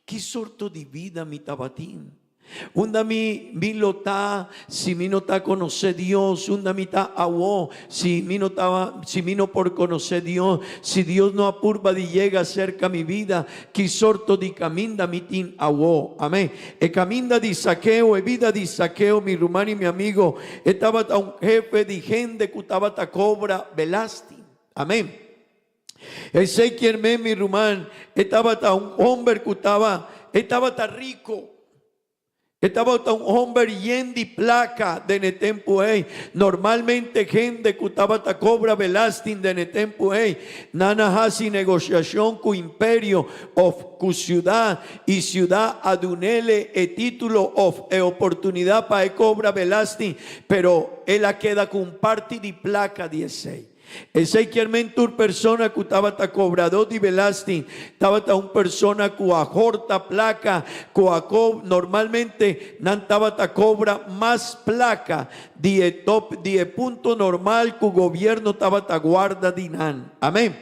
ki sorto di bida mi tabatin? Unda mi mi lo ta si mi no ta konosé Dios? Unda mi ta awo si mi no ta si mi no por konosé Dios? Si Dios no a purba di yega serka mi bida, ki sorto di kaminda mi tin awo? Amén. E kaminda di Zakeo, e bida di Zakeo, mi ruman i mi amigo, e tabata un hefe di hende ku tabata kobra belasting. Amén. Esei kier men, mi ruman, e tabata un homber ku taba, e tabata riko. E tabata un homber yen di plaka den e tempu ei. Normalmente hende ku tabata kobra belasting den e tempu ei, nan a hasi negosiashon ku imperio òf ku siudat, i siudat a dun'ele e título òf e oportunidat pa e kobra belasting, pero el a keda ku un parti di plaka di esei. Esei kier men tur persona ku tabata kobradó di belasting tabata un persona ku a horta plaka ku a ko normalmente nan tabata kobra mas plaka di e top di e punto normal ku gobierno tabata guarda di nan. Amen.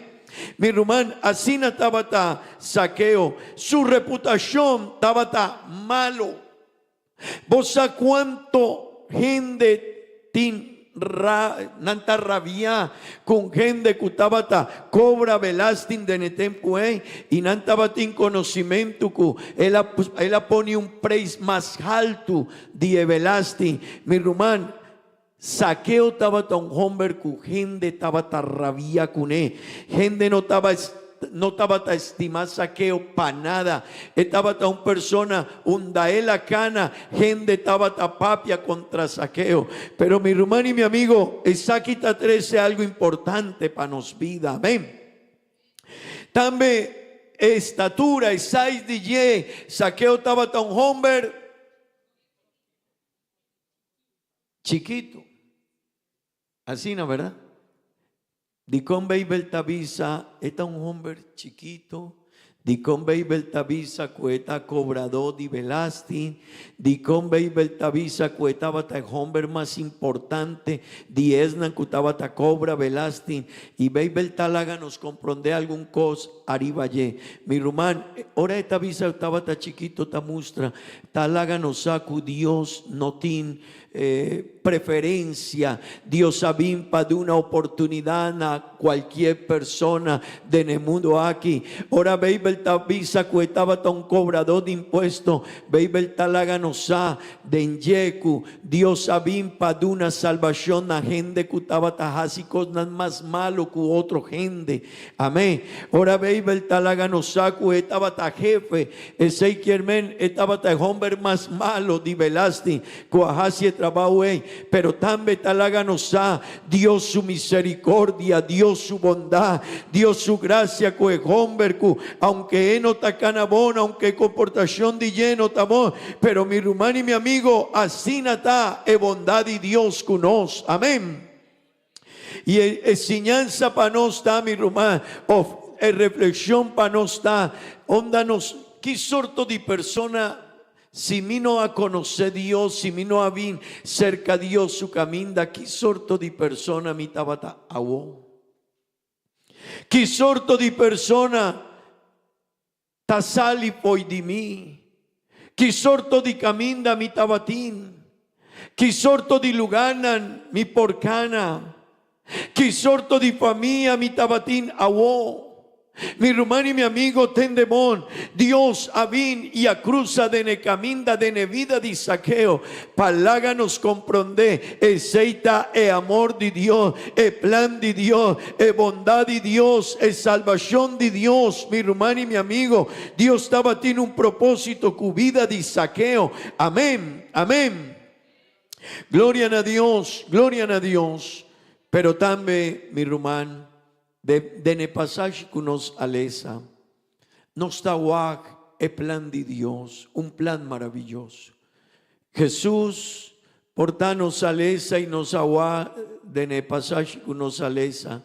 Mi ruman asina tabata Zakeo su reputashon tabata malo. Bo sa cuanto hende tin ra nan ta rabia con hende cu tabata cobra belasting den e tempo ey y nan tabatin conocimento cu el a el a pone un prijs mas halto di e belasting. Mi ruman, Zakeo tabata un homber cu hende tabata rabia cune. Hende no taba no tabata estima Zakeo pa nada. E tabata un persona unda el a cana, hende tabata papia contra Zakeo. Pero mi ruman y mi amigo, esaki ta trece algo importante pa nos bida. Amen. Tambe e estatura, e size di dje, Zakeo tabata un homber. Chikitu. Asina, verdad? Dikon Beibel ta bisa e ta un homber chikito? Dikon Beibel ta bisa ku e ta kobradó di belasting? Dikon Beibel ta bisa ku e tabata e homber mas importante di esnan ku tabata kobra belasting? I Beibel ta laga nos komprondé algun kos ariba dje. Mi ruman, ora e ta bisa e tabata chikito ta mustra Ta laga nos sa ku Dios no tin Preferencia, Dios a bin pa duna oportunidad na cualkier persona den e mundo aki. Ora Bijbel ta bisa cu e tabata un cobrador di impuesto, Bijbel ta laga nos sa den dje cu Dios a bin pa duna salbacion na hende cu tabata haci cosnan mas malo cu otro hende. Amen. Ora Bijbel ta laga nos sa cu e tabata hefe, esey kier men e tabata e homber mas malo di belasting. Ku a hasi e trabou ei, pero tambe ta laga nos sa Dios su misericordia, Dios su bondad, Dios su gracia ku e homber ku aunke e no ta kana bon, aunke e komportashon di dje no ta bon, pero mi ruman i mi amigo, asina ta e bondad di Dios ku nos. Amen. I e siñansa pa nos ta, mi ruman, of e reflexion pa nos ta, onda nos, ki sorto di persona, si mi no a conoce Dios, si mi no a bin cerca Dios su caminda, ki sorto di persona mi tabata awo? Ki sorto di persona ta sali fo'i di mi? Ki sorto di caminda mi tabatin? Ki sorto di lugarnan mi por cana? Ki sorto di famia mi tabatin awo? Mi ruman i mi amigo, tende bon, Dios a bin i a cruza den e caminda den e vida di Zaqueo pa laga nos comprende esey ta e amor di Dios, e plan di Dios, e bondad di Dios, e salbacion di Dios. Mi ruman i mi amigo, Dios tabatin un proposito cu vida di Zaqueo. Amen. Amen. Gloria na Dios, gloria na Dios. Pero tambe, mi ruman, de, den e pasashi cu nos a lesa, nos ta wak e plan di Dios, un plan maravilloso. Jesus por ta nos a lesa y nos a wak den e pasashi cu nos a lesa,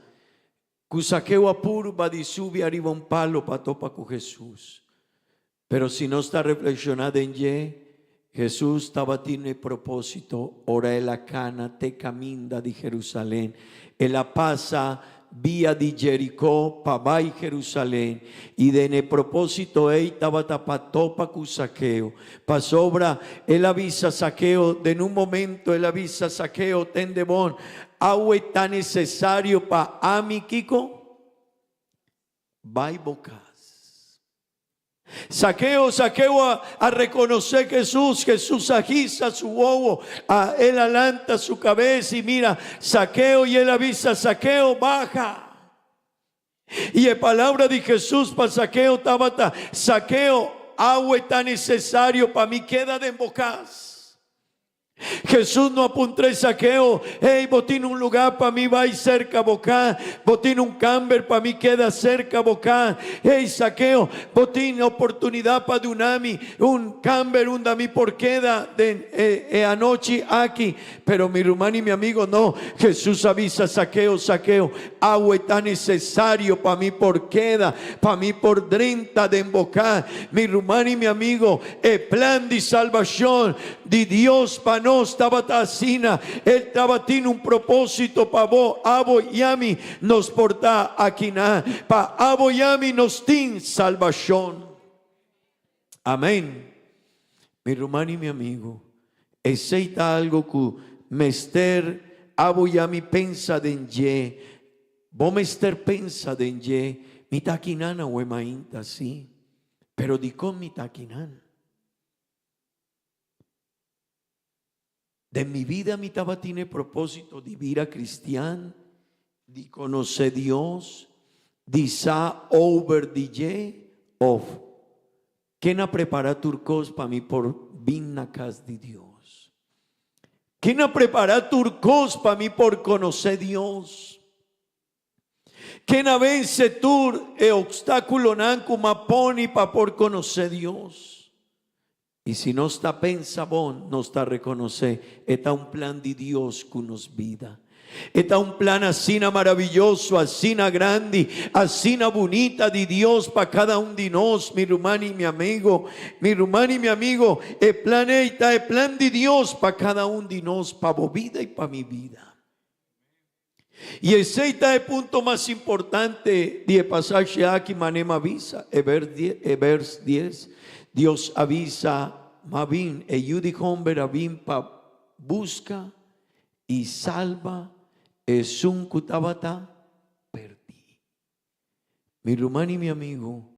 cu Zaqueo a purba di subi ariba un palo pa topa cu Jesus. Pero si nos ta reflekshoná den dje, Hesus tabatin e propósito ora el a kana te kaminda di Jerusalén. El a pasa via di Jerikó pa bai Jerusalén, i den e propósito ei tabata pa topa ku Zakeo. Pasobra el a bisa Zakeo, den un momento el a bisa Zakeo, Tende bon, awe ta nesesario pa ami kiko? Bai bo kas. Zakeo, Zakeo a, a rekonosé Hesus, Hesus a hisa su wowo, a, el a lanta su kabes i mira Zakeo i el a bisa, Zakeo, baha. I e palabra di Hesus pa Zakeo tabata, Zakeo, awe ta nesesario pa mi keda den bo kas. Jesús no a puntra e Zaqueo, Hey, bo tin un lugá pa mi bai serka bo ka? Bo tin un kamber pa mi keda serka bo ka? Hey, Zaqueo, bo tin oportunidat pa duna mi un kamber unda mi por keda den e e anochi aki? Pero mi ruman i mi amigo, no. Jesús a bisa Zaqueo, Zaqueo, awe ta nesesario pa mi por keda, pa mi por drenta den bo ka. Mi ruman i mi amigo, E plan di salbashon di Dios pa nos tabata asina. El tabatin un propósito pa bo, abo i ami nos por ta akinan. Pa abo i ami nos tin salbashon. Amén. Mi ruman i mi amigu, esei ta algu ku mester abo i ami pensa den dje. Bo mester pensa den dje, Mi ta akinan awe mainta, sí. Pero dikon mi ta akinan? Den mi bida mi tabatin e propósito di bira kristian, di konosé Dios, di sa over di dje, òf ken a prepará tur kos pa mi por bin na kas di Dios? Ken a prepará tur kos pa mi por konosé Dios? Ken a vense tur e obstáculonan cu m'a poni pa por conoce Dios? Y si nos ta pensa bon, nos ta reconoce e ta un plan di Dios cu nos bida. E ta un plan asina maravilloso, asina grandi, asina bunita di Dios pa cada un di nos, mi ruman y mi amigo. Mi ruman y mi amigo, e plan ey ta e plan di Dios pa cada un di nos, pa bo bida y pa mi bida. I esei ta e punto mas importante di e pasashi aki, manera a bisa e vers dies, Dios a bisa, M'a bin, e Yu di Homber a bin pa. buska i salba esun ku tabata pèrdí. Mi ruman i mi amigu.